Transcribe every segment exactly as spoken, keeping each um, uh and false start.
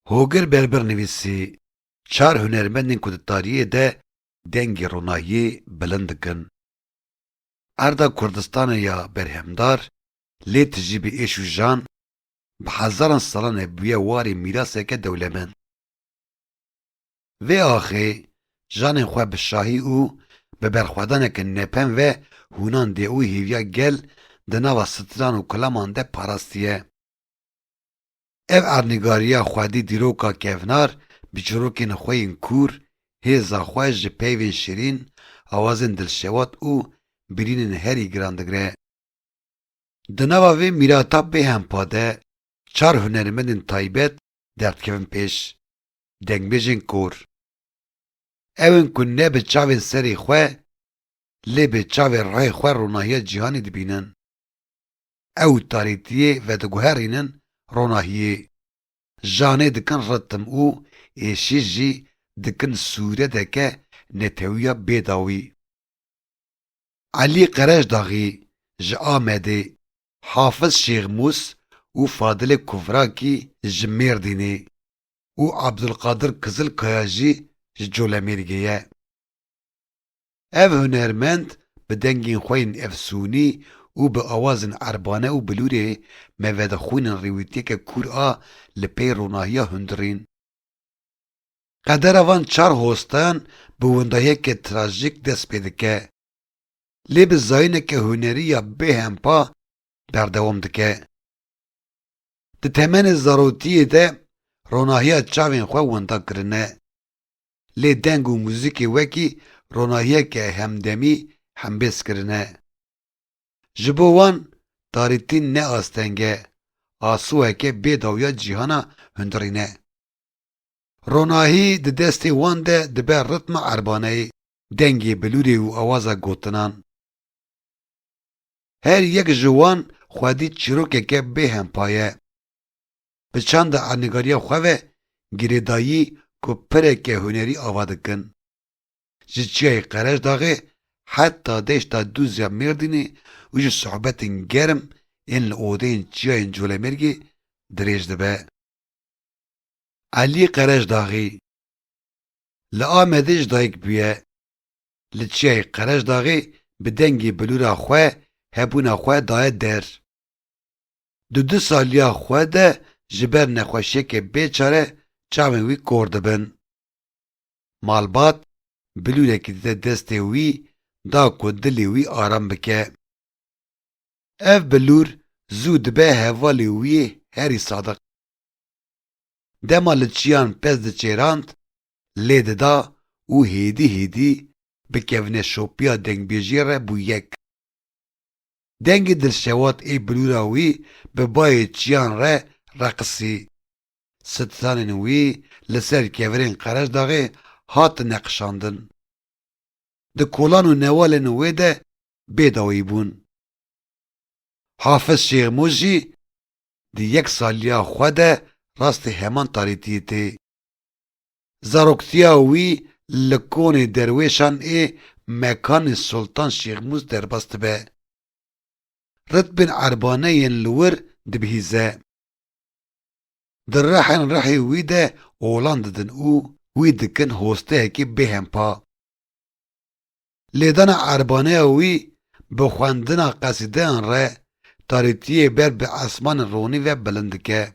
Hogir Berbir nivîsî, çar hunermendên ku di tariyê de dengê ronahiyê bilind dikin. Erda Kurdistanê ya berhemdar, lê tijî bi êş û jan, bi hezaran salan e bûye warê mîraseke dewlemend. Vê axê janên xwe bi şahî û bi berxwedaneke nepem ve hûnan dê û hêviya gel di nava stran û kilaman de parastiye. Ev ernîgariya xwedî dîroka kevnar bi çîrokên xwe yên kûr, hêza xwe ji peyvên şirîn, awazên dilşewat û birînên herî giran digire. Di nava vê mîrata bêhempa de çar hunermendên taybet derdikevin pêş, dengbêjên kor. Ew in ku ne bi çavên serê xwe, lê bi çavê ruhê xwe ronahiya cîhanê dibînin. Ew tarîtiyê vediguherînin ronahiyê. Janê dikin ritim û êşî jî dikin sûreteke netewiya bêdawî. Elî Qereşdaxî ji Amedê, Hafiz Şêxmûs û Fadilê Kuvrakî ji Mêrdînê û Abdulqadir Kizilkaya jî ji Colemêrgê ye. Ev hunermend bi dengên xwe yên efsûnî û bi awazên erbane û bilûrê me vedixwînin rêwîtiyeke kûr a li pey ronahiya hundirîn. Qedera van çar hostayan bi windahiyeke trajîk dest pê dike, lê bi zayîneke hunerî ya bêhempa berdewam dike. Di temenê zarotiyê de ronahiya çavên xwe winda kirine, lê deng û muzîkê wekî ronahiyeke hemdemî hembêz kirine. Ji bo wan tarîtî ne asteng e, asûyeke bêdawiya cîhana hundirîn e. Ronahî di destê wan de dibe ritma erbaneyê, dengê bilûrê û awaza gotinan. Her yek ji wan xwedî çîrokeke bêhempa ye. Bi çanda ernîgariya xwe ve girêdayî ku pireke hunerî ava dikin. Ji Çiyayê Qereşdaxê heta deşta Dûzya Mêrdînê û ji sohbetên germ ên li odeyên Çiyayên Colemêrgê dirêj dibe. Elî Qereşdaxî li Amedê ji dayik bûye. Li Çiyayê Qereşdaxê bi dengê bilûra xwe hebûna xwe daye der. Di du saliya xwe de ji ber nexweşiyeke bêçare çavên wî kor dibin. Malbat bilûrekî dide destê wî da ku dilê wî aram bike. Ev bilûr zû dibe hevalê wî yê herî sadiq. Dema li çiyan pez diçêrand, lê dida û hêdî hêdî bi kevneşopiya dengbêjiyê re bû yek. Dengê dilşewat ê bilûra wî bi bayê çiyan re reqisî. Stranên wî li ser kevirên Qereşdaxê hatin neqişandin. Di kolan û newalên wê de bêdawî bûn. Hafiz Şêxmûs jî di yek saliya xwe de rastî heman tarîtiyê tê. Zaroktiya wî li konê derwêşan ê mekanê Sultan Şêxmûs derbas dibe. Ritmên erbane yên li wir dibihîze. Di rihên rihê wî de olan didin û wî dikin hosteyekî bêhempa. Lêdana erbaneya wî bi xwendina qesîdeyan re tarîtiyê ber bi esmanên ronî ve bilind dike.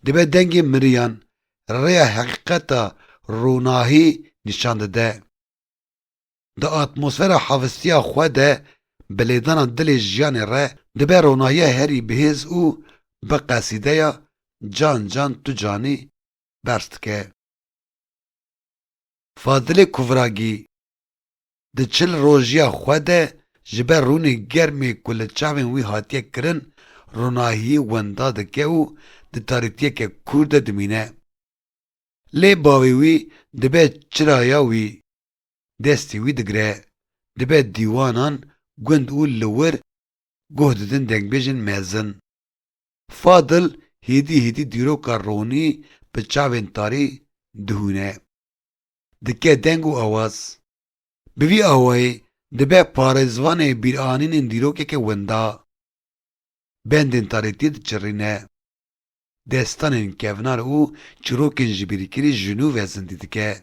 Dibe dengê miriyan rêya heqîqeta ronahî nîşan dide. Di atmosfera hafistiya xwe de bi lêdana dilê jiyanê re dibe ronahiya herî bihêz û bi qesîdeya Can Can Tu Canî berz dike. Fadilê Kuvragî di çil rojiya xwe de ji ber rûnê germê ku li çavên wî hatiye kirin, ronahiyê wenda dike û di tarîtiyeke kûr de dimîne. Lê bavê wî dibe çiraya wî, destê wî digire, dibe dîwanan gund û li wir guh didin dengbêjên mezin. Fadil hêdî hêdî dîroka ronî bi çavên tarî dihûne. Dike deng û awaz. Bi vî awayî dibe parêzvanê bîranînên dîrokeke winda. Bendên tarîtiyê diçirîne. destanên kevnar û çîrokên jibîrkirî ji nû ve zindî dike.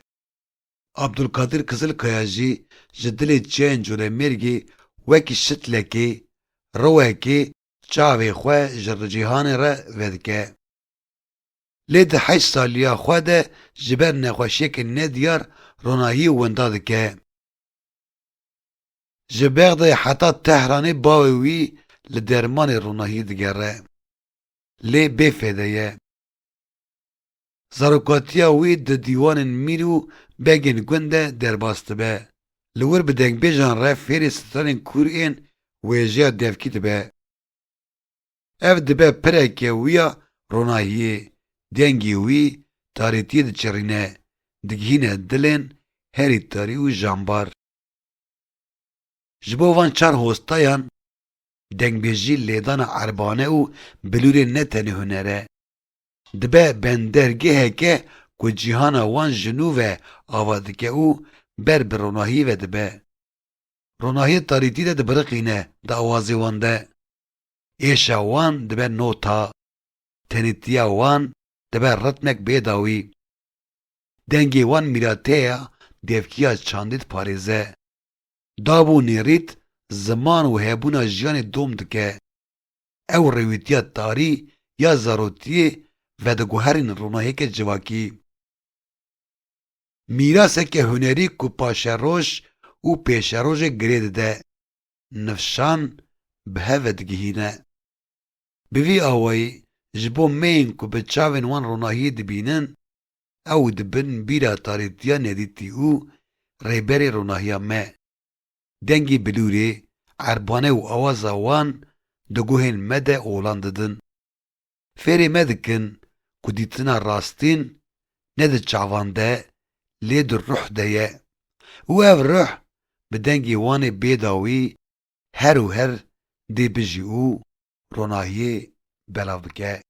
Abdulkadir Kizilkaya jî ji dilê çiyayên Colemêrgê wekî şitlekê, rewekê çavê xwe ji cîhanê re vedike. Lê di heşt saliya xwe de ji ber nexweşiyeke nediyar ronahiyê winda dike. Ji Bexdayê heta Tehranê bavê wî li dermanê ronahiyê digere. Lê bêfêde ye. Zarokatiya wî di dîwanên mîr û begên gund de derbas dibe. Li wir bi dengbêjan re fêrê stranên kûr ên wêjeya devkî dibe. Ev dibe pireke wî ya ronahiyê, dengê wî tarîtiyê diçirîne, digihîne dilên herî tarî û jambar. Ji bo van çar hostayan, dengbêjî lêdana erbane û bilûrê ne tenê huner e. Dibe bendergeheke ku cîhana wan ji nû ve ava dike û ber bi ronahiyê ve dibe. Ronahiyê tarîtî de dibiriqîne di awazê wan de. Êşa wan dibe nota, tenîtiya wan dibe ritmek bêdawî. Dengê wan mîrateya devkiya çandî diparêze. Dab û nêrît ziman û hebûna jiyanê dom dike. Ew rêwîtiya tarî ya zarotiyê vediguherînin ronahiyeke civakî. Mîraseke hunerî ku paşeroj û pêşerojê girê dide, nifşan bi hev ve digihîne. Bi vî awayî ji bo me yên ku bi çavên wan ronahiyê dibînin, ew dibin bîra tarîtiya nedîtî û rêberê ronahiya me. Dengê bilûrê, erbane û awaza wan di guhên me de olan didin. Fêrê me dikin ku dîtina rastîn ne di çavan de, lê di ruh de ye. Û ev ruh bi dengê wan ê bêdawî her û her dê bijî û ronahiyê belav bike.